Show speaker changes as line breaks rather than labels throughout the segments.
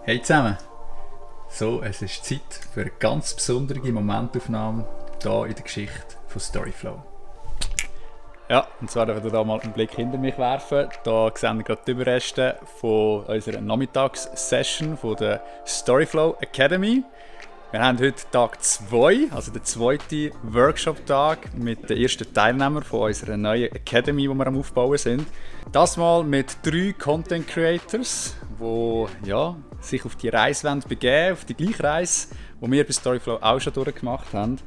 Hey zusammen! So, es ist Zeit für eine ganz besondere Momentaufnahme hier in der Geschichte von Storyflow. Ja, und zwar dürfen wir hier mal einen Blick hinter mich werfen. Hier sehen wir gerade die Überreste von unserer Nachmittagssession von der Storyflow Academy. Wir haben heute Tag 2, also der zweite Workshop-Tag mit den ersten Teilnehmern von unserer neuen Academy, die wir am Aufbauen sind. Das mal mit 3 Content Creators, die sich auf die Reise begeben, auf die gleiche Reise, die wir bei Storyflow auch schon durchgemacht haben.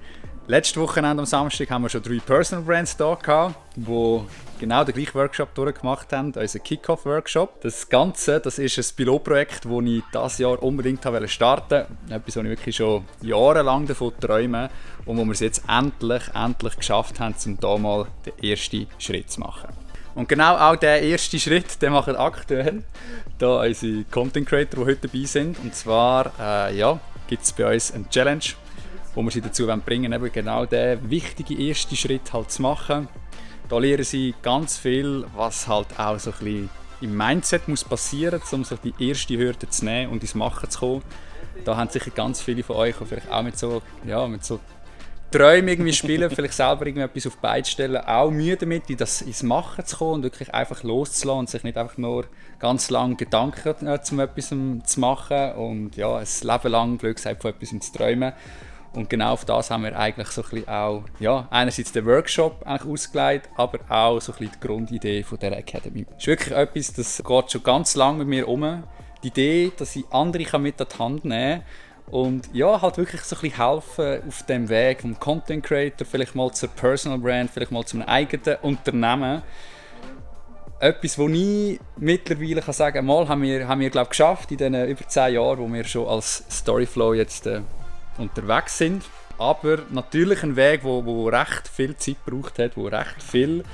Letztes Wochenende am Samstag haben wir schon 3 Personal Brands da gehabt, die genau den gleichen Workshop durchgemacht haben, unser Kick-Off-Workshop. Das Ganze, das ist ein Pilotprojekt, das ich dieses Jahr unbedingt starten wollte. Etwas, was ich wirklich schon jahrelang davon träume und wo wir es jetzt endlich geschafft haben, um hier mal den ersten Schritt zu machen. Und genau auch diesen ersten Schritt, den machen aktuell da unsere Content Creator, die heute dabei sind. Und zwar gibt es bei uns eine Challenge, wo wir sie dazu bringen wollen, eben genau diesen wichtigen ersten Schritt halt zu machen. Da lernen sie ganz viel, was halt auch so ein bisschen im Mindset muss passieren muss, um so die erste Hürde zu nehmen und ins Machen zu kommen. Da haben sicher ganz viele von euch, die vielleicht auch mit so Träumen irgendwie spielen, vielleicht selber irgendetwas auf die Beine stellen, auch Mühe damit, ins Machen zu kommen und wirklich einfach loszulassen und sich nicht einfach nur ganz lange Gedanken zu etwas zu machen und ja, ein Leben lang, blöd gesagt, von etwas zu träumen. Und genau auf das haben wir eigentlich so ein bisschen auch, einerseits den Workshop eigentlich ausgelegt, aber auch so ein bisschen die Grundidee von dieser Academy. Es ist wirklich etwas, das geht schon ganz lange mit mir um. Die Idee, dass ich andere mit an die Hand nehmen kann und ja, halt wirklich so ein bisschen helfen auf dem Weg vom Content Creator, vielleicht mal zur Personal Brand, vielleicht mal zu einem eigenen Unternehmen. Etwas, wo ich mittlerweile kann sagen kann, haben wir glaube ich, geschafft in den über 10 Jahren, wo wir schon als Storyflow jetzt unterwegs sind. Aber natürlich ein Weg, wo recht viel Zeit gebraucht hat, wo recht viele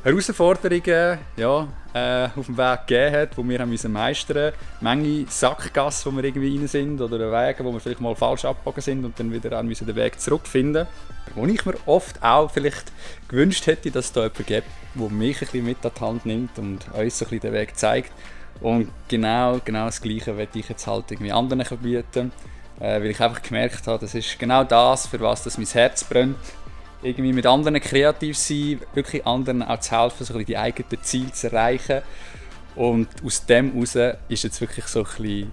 Herausforderungen auf dem Weg gegeben hat, die wir haben meistern mussten. Menge Sackgassen, wo wir irgendwie rein sind, oder Wege, wo wir vielleicht mal falsch abgebogen sind und dann wieder den Weg zurückfinden. Wo ich mir oft auch vielleicht gewünscht hätte, dass es da jemanden gibt, der mich ein bisschen mit an die Hand nimmt und uns so ein bisschen den Weg zeigt. Und genau das Gleiche möchte ich jetzt halt irgendwie anderen bieten. Weil ich einfach gemerkt habe, das ist genau das, für was das mein Herz brennt. Irgendwie mit anderen kreativ sein, wirklich anderen auch zu helfen, so ein bisschen die eigenen Ziele zu erreichen. Und aus dem heraus ist jetzt wirklich so ein bisschen,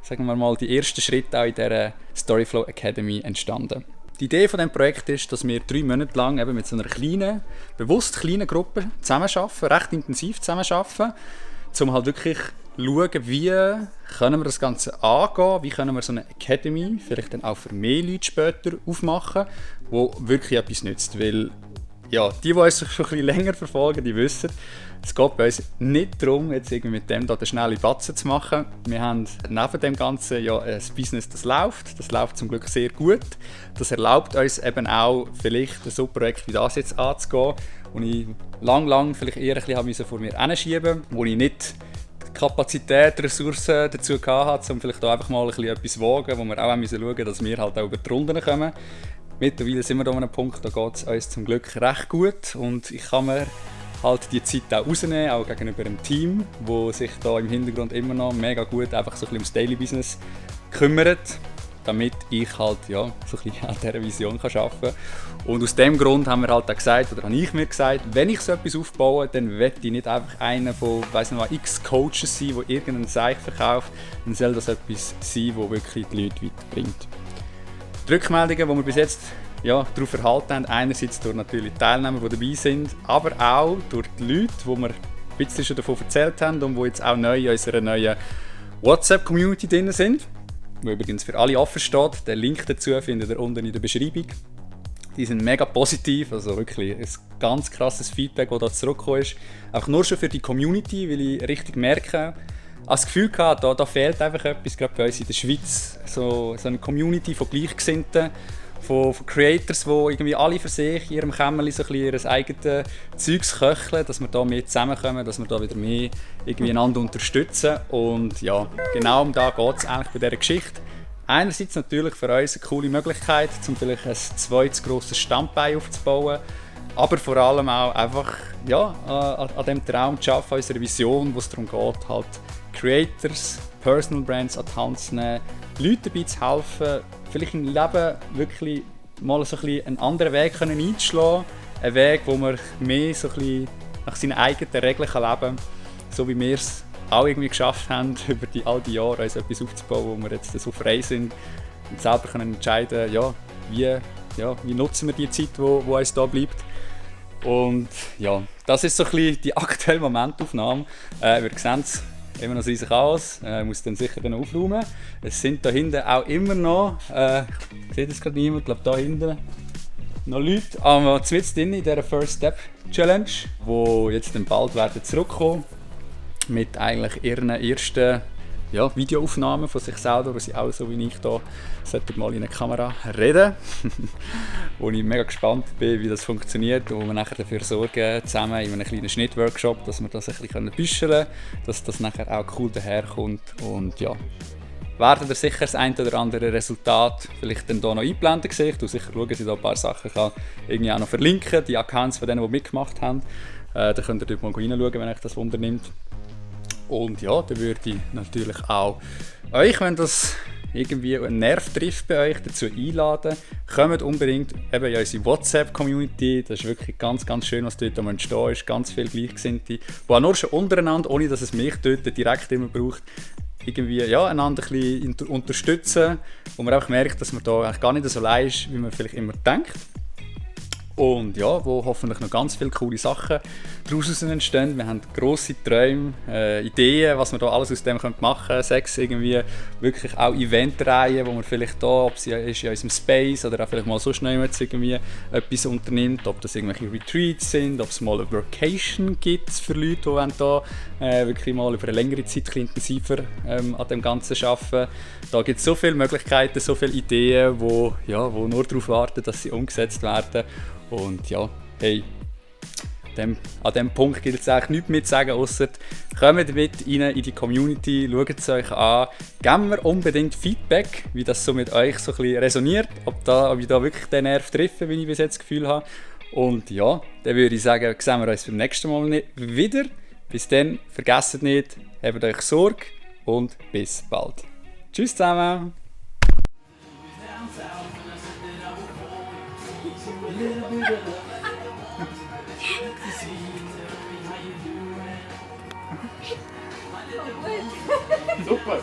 sagen wir mal, die ersten Schritte auch in dieser Storyflow Academy entstanden. Die Idee von diesem Projekt ist, dass wir 3 Monate lang eben mit so einer bewusst kleinen Gruppe zusammenarbeiten, recht intensiv zusammenarbeiten, um halt wirklich schauen, wie können wir das Ganze angehen, wie können wir so eine Academy vielleicht dann auch für mehr Leute später aufmachen, die wirklich etwas nützt. Weil die uns schon ein bisschen länger verfolgen, die wissen, es geht bei uns nicht darum, jetzt irgendwie mit dem da den schnellen Batzen zu machen. Wir haben neben dem Ganzen ein Business, das läuft zum Glück sehr gut. Das erlaubt uns eben auch, vielleicht so ein Projekt wie das jetzt anzugehen, wo ich lang vielleicht eher ein bisschen vor mir hinschieben musste, wo ich nicht Kapazität, Ressourcen dazu hatte, um vielleicht da einfach mal etwas zu wagen, wo wir auch schauen müssen, dass wir halt auch über die Runden kommen. Mittlerweile sind wir da an einem Punkt, da geht es uns zum Glück recht gut und ich kann mir halt die Zeit auch rausnehmen, auch gegenüber einem Team, das sich da im Hintergrund immer noch mega gut einfach so ein bisschen ums Daily Business kümmert, damit ich halt so ein bisschen an dieser Vision arbeiten kann. Und aus dem Grund haben wir halt auch gesagt, oder habe ich mir gesagt, wenn ich so etwas aufbaue, dann will ich nicht einfach einer von x Coaches sein, der irgendeinen Seich verkauft, dann soll das etwas sein, das wirklich die Leute weiterbringt. Die Rückmeldungen, die wir bis jetzt darauf erhalten haben, einerseits durch natürlich die Teilnehmer, die dabei sind, aber auch durch die Leute, die wir ein bisschen schon davon erzählt haben und die jetzt auch neu in unserer neuen WhatsApp-Community drin sind, die übrigens für alle offen steht. Den Link dazu findet ihr unten in der Beschreibung. Die sind mega positiv, also wirklich ein ganz krasses Feedback, das da zurückgekommen ist. Einfach nur schon für die Community, weil ich richtig merke, das Gefühl hatte, da fehlt einfach etwas, gerade bei uns in der Schweiz, so eine Community von Gleichgesinnten, von Creators, die irgendwie alle für sich in ihrem Kämmerchen so ein bisschen ihr eigenes Zeugs köcheln, dass wir da mehr zusammenkommen, dass wir da wieder mehr irgendwie einander unterstützen. Und ja, genau um da geht es eigentlich bei dieser Geschichte. Einerseits natürlich für uns eine coole Möglichkeit, um vielleicht ein zweites grosses Standbein aufzubauen, aber vor allem auch einfach an dem Traum zu arbeiten, unserer Vision, wo es darum geht, halt Creators, Personal Brands an die Hand zu nehmen, Leuten dabei zu helfen, vielleicht im Leben wirklich mal so ein bisschen einen anderen Weg können einzuschlagen. Einen Weg, wo man mehr so ein bisschen nach seinen eigenen Regeln leben kann. So wie wir es auch irgendwie geschafft haben, über all die Jahre uns etwas aufzubauen, wo wir jetzt so frei sind und selber können entscheiden, wie nutzen wir die Zeit, die uns da bleibt. Und ja, das ist so ein bisschen die aktuelle Momentaufnahme. Wir sehen es immer noch riesig aus, muss dann sicher dann aufräumen. Es sind da hinten auch immer noch, sieht es gerade niemand, ich glaube da hinten, noch Leute mitten drin in dieser First Step Challenge, die jetzt dann bald werden zurückkommen mit eigentlich ihren ersten Videoaufnahmen von sich selber, wo sie auch so wie ich da mal in eine Kamera reden. Wo ich mega gespannt bin, wie das funktioniert und wo wir nachher dafür sorgen, zusammen in einem kleinen Schnittworkshop, dass wir das ein bisschen büscheln können, dass das nachher auch cool daherkommt. Und ja, werden ihr sicher das ein oder andere Resultat vielleicht dann hier noch einblenden sehen. Ich sicher schauen, dass ich da ein paar Sachen kann irgendwie auch noch verlinken, die Accounts von denen, die mitgemacht haben. Da könnt ihr dort mal reinschauen, wenn euch das Wunder nimmt. Und ja, dann würde ich natürlich auch euch, wenn das irgendwie einen Nerv trifft bei euch, dazu einladen. Kommt unbedingt eben in unsere WhatsApp-Community. Das ist wirklich ganz, ganz schön, was dort entstehen ist. Ganz viele Gleichgesinnte, die auch nur schon untereinander, ohne dass es mich dort direkt immer braucht, irgendwie einander ein bisschen unterstützen. Wo man auch merkt, dass man da eigentlich gar nicht so allein ist, wie man vielleicht immer denkt. Und ja, wo hoffentlich noch ganz viele coole Sachen daraus entstehen. Wir haben grosse Träume, Ideen, was wir da alles aus dem machen können. Sechs irgendwie wirklich auch Eventreihen, wo man vielleicht da, ob sie ist in unserem Space oder auch vielleicht mal so schnell irgendwie etwas unternimmt, ob das irgendwelche Retreats sind, ob es mal eine Workation gibt für Leute, die da wirklich mal über eine längere Zeit intensiver an dem Ganzen arbeiten. Da gibt es so viele Möglichkeiten, so viele Ideen, die nur darauf warten, dass sie umgesetzt werden. Und ja, hey, an diesem Punkt gilt es eigentlich nichts mehr zu sagen, ausser kommt mit rein in die Community, schaut es euch an, gebt mir unbedingt Feedback, wie das so mit euch so ein bisschen resoniert, ob ich da wirklich den Nerv treffe, wie ich bis jetzt das Gefühl habe. Und ja, dann würde ich sagen, sehen wir uns beim nächsten Mal wieder. Bis dann, vergesst nicht, habt euch Sorge und bis bald. Tschüss zusammen! Super!